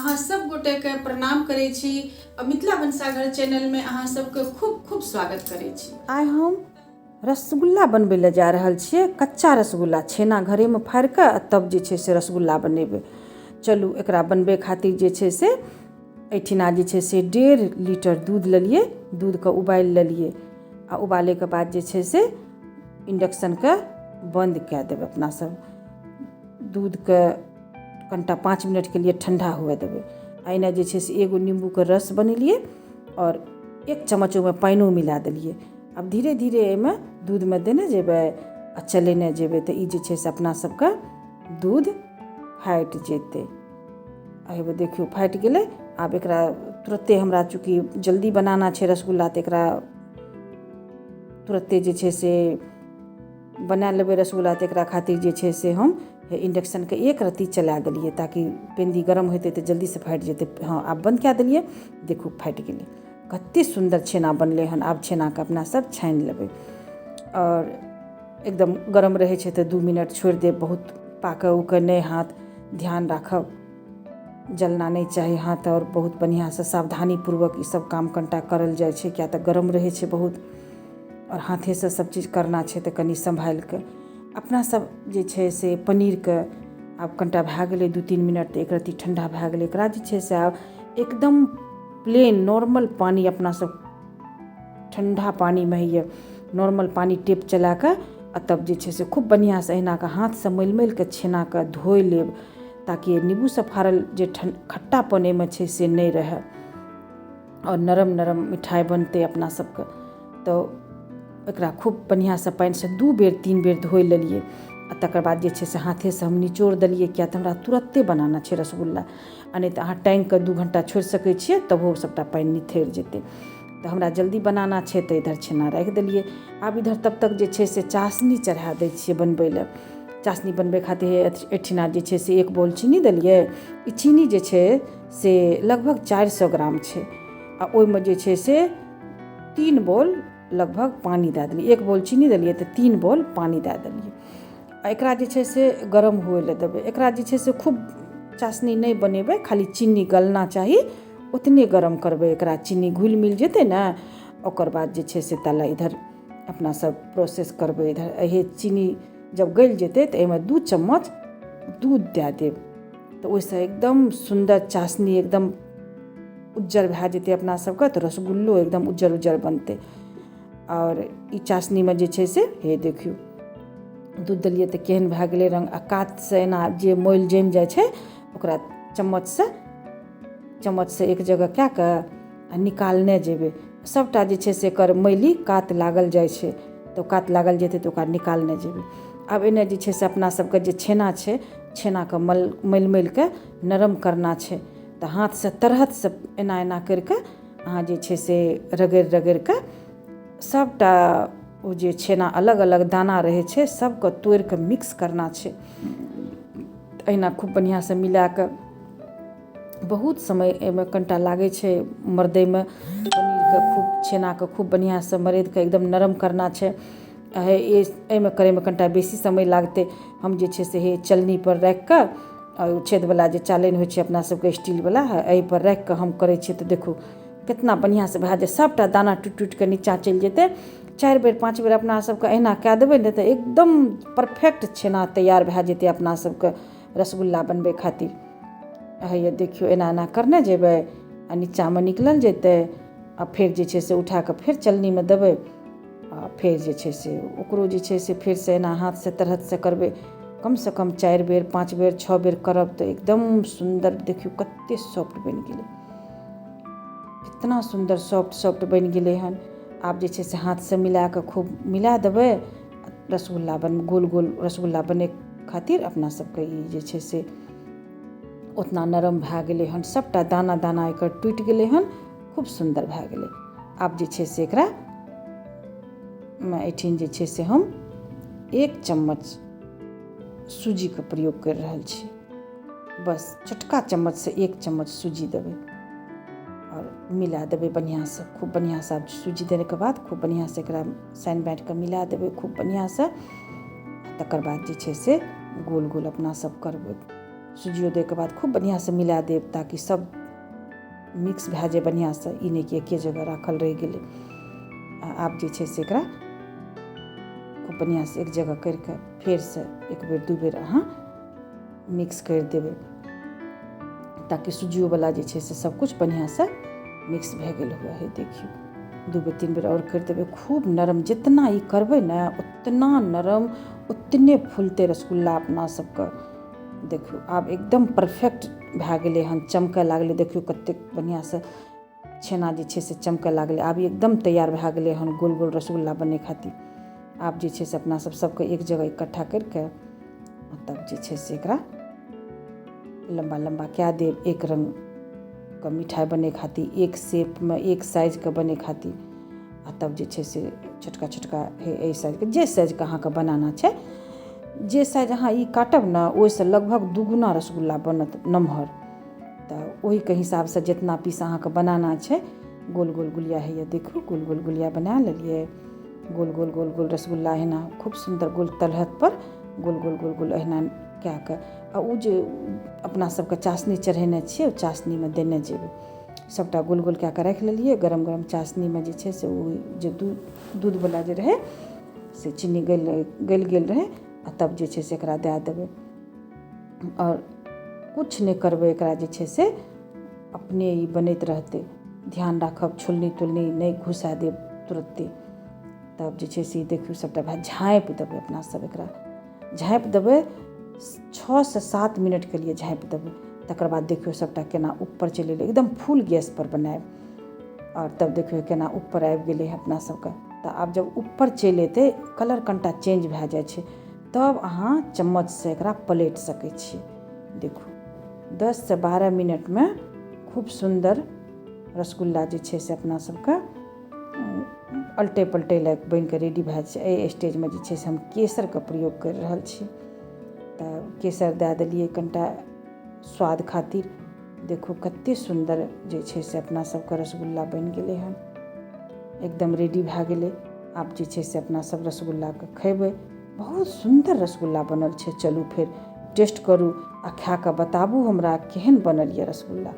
अहाँ सब गोटेके प्रणाम करै छी आ मिथिला भनसाघर चैनलमे अहाँ सबके खूब खूब स्वागत करै छी। आइ हम रसगुल्ला बनबै लए जा रहल छियै। कच्चा रसगुल्ला छेना घरेमे फाड़ि कऽ आ तब जे छै से रसगुल्ला बनेबै। चलू, एकरा बनबै खातिर जे छै से एहिठिना जे छै से 1.5 लीटर दूध लेलियै। दूधके उबालि लेलियै आ उबालैके बाद जे छै से इन्डक्शनके बन्द कए देबै। अपना सब दूधके कनिटा 5 मिनटके लिए ठण्डा हुअ देबै। आ एना जे छै से एगो नीम्बूके रस बनेलियै आओर 1 चम्मच ओहिमे पानिओ मिला देलियै। आब धीरे धीरे एहिमे दूधमे देने जेबै आ चलेने जेबै, तऽ ई जे छै से अपना सबके दूध फाटि जेतै। आ हेबे देखियौ, फाटि गेलै। आब एकरा तुरते, हमरा चूँकि जल्दी बनाना छै रसगुल्ला, तऽ एकरा तुरते जे छै से बना लेबै रसगुल्ला। तऽ एकरा खातिर जे छै से हम इन्डक्शनके एक रत्ती चला देलियै, ताकि पेंदी गरम हेतै तऽ जल्दीसँ फाटि जेतै। हँ, आब बन्द कए देलियै। देखू, फाटि गेलै। कते सुन्दर छेना बनलै हन। आब छेनाके अपना सब छानि लेबै। आओर एकदम गरम रहै छै तऽ 2 मिनट छोड़ि देब। बहुत पाकऽ उकऽ नहि हाथ, ध्यान राखब, जलना नहि चाही हाथ। आओर बहुत बढ़िआँसँ सावधानीपूर्वक ई सब काम कनिटा करल जाइ छै, किया तऽ गरम रहै छै बहुत आओर हाथेसँ सब चीज करना छै, तऽ कनि सम्भालिके अपना सब जे छै से पनीरके। आब कनिटा भए गेलै 2-3 मिनट, तऽ एक रत्ती ठण्डा भए गेलै। एकरा जे छै से आब एकदम प्लेन नॉर्मल पानि, अपना सब ठण्डा पानिमे होइए नॉर्मल पानि, टेप चला कऽ आ तब जे छै से खूब बढ़िआँसँ एहिना कऽ हाथसँ मलि मलि कऽ छेनाके धोइ लेब, ताकि नींबूसँ फाड़ल जे खट्टापन एहिमे छै से नहि रहए आओर नरम नरम मिठाइ बनतै अपना सबके। तऽ एकरा खूब बढ़िआँसँ पानिसँ 2 बेर 3 बेर धोइ लेलियै आ तकर बाद जे छै से हाथेसँ हम निचोड़ि देलियै, किया तऽ हमरा तुरत्ते बनाना छै रसगुल्ला। आ नहि तऽ अहाँ टाँगि कऽ 2 घण्टा छोड़ि सकै छियै, तबो सभटा पानि निथरि जेतै। तऽ हमरा जल्दी बनाना छै, तऽ इधर छेना राखि देलियै। आब इधर तब तक जे छै से चाशनी चढ़ा दै छियै बनबै लए। चाशनी बनबै खातिर एहिठिना जे छै से 1 बाउल चीनी देलियै। ई चीनी जे छै से लगभग 400 ग्राम छै आ ओहिमे जे छै से 3 बाउल लगभग पानि दए देलियै। 1 बाउल चीनी देलियै तऽ 3 बाउल पानि दए देलियै आ एकरा जे छै से गरम हुए लए देबै। एकरा जे छै से खूब चाशनी नहि बनेबै, खाली चीनी गलना चाही उतने गरम करबै एकरा। चीनी घुलि मिल जेतै ने, ओकर बाद जे छै से ताला इधर अपना सब प्रोसेस करबै। इधर एहे चीनी जब गलि जेतै तऽ एहिमे 2 चम्मच दूध दए देब, तऽ ओहिसँ एकदम सुन्दर चाशनी एकदम उज्जर भए जेतै अपना सबके, तऽ रसगुल्लो एकदम उज्जर उज्जर बनतै। आओर ई चाशनीमे जे छै से हे देखियौ, दूध देलियै तऽ केहन भए गेलै रङ्ग। आ कातसँ एना जे मैल जमि जाइ छै, ओकरा चम्मचसँ एक जगह कए कऽ आ निकालने जेबै। सभटा जे छै से एकर मैली कात लागल जाइ छै, तऽ कात लागल जेतै तऽ ओकरा निकालने जेबै। आब एने जे छै से अपना सबके जे छेना छै, छेनाके मल मलि मलिके नरम करना छै, तऽ हाथसँ तरहथसँ एना एना करिके अहाँ जे छै से रगड़ि रगड़िके सभटा ओ जे छेना अलग अलग दाना रहै छै, सबके तोड़िके मिक्स करना छै। एहिना खूब बढ़िआँसँ मिलाकऽ बहुत समय एहिमे कनिटा लागै छै मरदैमे। पनीरके खूब, छेनाके खूब बढ़िआँसँ मरदिके एकदम नरम करना छै। एहिमे करैमे कनिटा बेसी समय लागतै। हम जे छै से हे चलनीपर राखिकऽ आ ओ छेदवला जे चालनि होइ छै अपना सबके स्टीलवला, एहिपर राखिकऽ हम करै छियै, तऽ देखू केतना बढ़िआँसँ भए जायत। सभटा दाना टूटि टूटिकऽ नीचाँ चलि जेतै। 4 बेर 5 बेर अपना सबके एहिना कए देबै ने, तऽ एकदम परफेक्ट छेना तैयार भए जेतै अपना सबके रसगुल्ला बनबै खातिर। हैया देखियौ, एना एना करने जेबै आ नीचाँमे निकलल जेतै आ फेर जे छै से उठा कऽ फेर चलनीमे देबै आ फेर जे छै से ओकरो जे छै से फेरसँ एना हाथसँ तरहथसँ करबै। कमसँ कम 4 बेर 5 बेर 6 बेर करब तऽ एकदम सुन्दर। देखियौ, कते सॉफ्ट बनि गेलै, कितना सुन्दर सॉफ्ट सॉफ्ट बनि गेलै हन। आब जे छै से हाथसँ मिला कऽ खूब मिला देबै। रसगुल्ला बन गोल गोल रसगुल्ला बनै खातिर अपना सबके ई जे छै से उतना नरम भए गेलै हन। सभटा दाना दाना एकर टूटि गेलै हन, खूब सुन्दर भए गेलै। आब जे छै से एकरा एहिठिन जे छै से हम 1 चम्मच सूजीके प्रयोग करि रहल छी। बस छोटका चम्मचसँ 1 चम्मच सूजी देबै आओर मिला देबै बढ़िआँसँ, खूब बढ़िआँसँ। आब सूजी देलाके बाद खूब बढ़िआँसँ एकरा सानि बाँटिके मिला देबै खूब बढ़िआँसँ। तकर बाद जे छै से गोल गोल अपना सब करबै। सुजियो दैके बाद खूब बढ़िआँसँ मिला देब ताकि सब मिक्स भए जाय बढ़िआँसँ, ई नहि कि एके जगह राखल रहि गेलै। आ आब जे छै से एकरा खूब बढ़िआँसँ एक जगह करिके फेरसँ एक बेर दू बेर अहाँ मिक्स करि देबै ताकि सुजियोवला जे छै से सबकिछु बढ़िआँसँ मिक्स भए गेल हुए। हे देखियौ, 2 बेर 3 बेर आओर करि देबै। खूब नरम, जितना ई करबै ने उतना नरम उतने फुलतै रसगुल्ला अपना सबके। देखियौ आब एकदम परफेक्ट भए गेलै हन, चमकऽ लागलै। देखियौ कतेक बढ़िआँसँ छेना जे छै से चमकऽ लागलै। आब ई एकदम तैयार भए गेलै हन गोल गोल रसगुल्ला बनै खातिर। आब जे छै से अपना सब सबके एक जगह इकट्ठा करिके तब जे छै से एकरा लम्बा लम्बा कए देब, एक रङ्गके मिठाइ बनै खातिर, एक शेपमे एक साइजके बनै खातिर। आ तब जे छै से छोटका छोटका हे एहि साइजके, जे साइजके अहाँके बनाना छै, जे साइज अहाँ ई काटब ने ओहिसँ लगभग दुगुना रसगुल्ला बनत नमहर। तऽ ओहिके हिसाबसँ जितना पीस अहाँके बनाना छै गोल गोल गुलिया होइए। देखू गोल गोल गुलिया बना लेलियै, गोल गोल गोल गोल रसगुल्ला एहिना खूब सुन्दर गोल तलहट पर गोल गोल गोल गोल एहिना कए कऽ, आ ओ जे अपना सबके चाशनी चढ़ेने छियै ओ चाशनीमे देने जेबै। सबटा गोल गोल कए कऽ राखि लेलियै। गरम गरम चाशनीमे जे छै से ओ जे दूधवला जे रहै से चीनी गलि गेल रहै, आ तब जे छै से एकरा दए देबै। आओर किछु नहि करबै, एकरा जे छै से अपने ई बनैत रहतै। ध्यान राखब छोलनी तोलनी नहि घुसा देब तुरत्ते। तब जे छै से देखियौ सबटा भए झाँपि देबै अपना सब, एकरा झाँपि देबै 6 से 7 मिनटके लिए झाँपि देबै। तकर बाद देखियौ सबटा केना ऊपर चलि एलै, एकदम फुल गैसपर बनायब। आओर तब देखियौ केना ऊपर आबि गेलै अपना सबके। तऽ आब जब ऊपर चलि एतै, कलर कनिटा चेंज भए जाइ छै, तब अहाँ चम्मचसँ एकरा पलटि सकै छियै। देखू 10 से 12 मिनटमे खूब सुन्दर रसगुल्ला जे छै से अपना सबके अलटै पलटै लायक बनिकऽ रेडी भए जाइ छै। एहि स्टेजमे जे छै से हम केसरके प्रयोग करि रहल छी, तऽ केसर दए देलियै कनिटा स्वाद खातिर। देखू कते सुन्दर जे छै से अपना सबके रसगुल्ला बनि गेलै हन, एकदम रेडी भए गेलै। आब जे छै से अपना सब रसगुल्लाके खेबै। बहुत सुन्दर रसगुल्ला बनल छै। चलू फेर टेस्ट करू आ खा कऽ बताबू हमरा केहन बनल यऽ रसगुल्ला।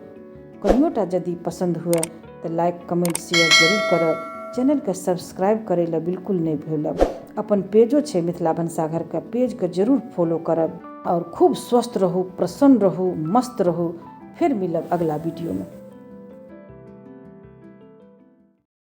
कहियोटा यदि पसन्द हुए तऽ लाइक कमेंट शेयर जरूर करब। चैनलके सब्सक्राइब करै लए बिल्कुल नहि भूलब। अपन पेजो छै मिथिला भनसाघरके, पेजके जरूर फॉलो करब। आओर खूब स्वस्थ रहू, प्रसन्न रहू, मस्त रहू। फेर मिलब अगला वीडियोमे।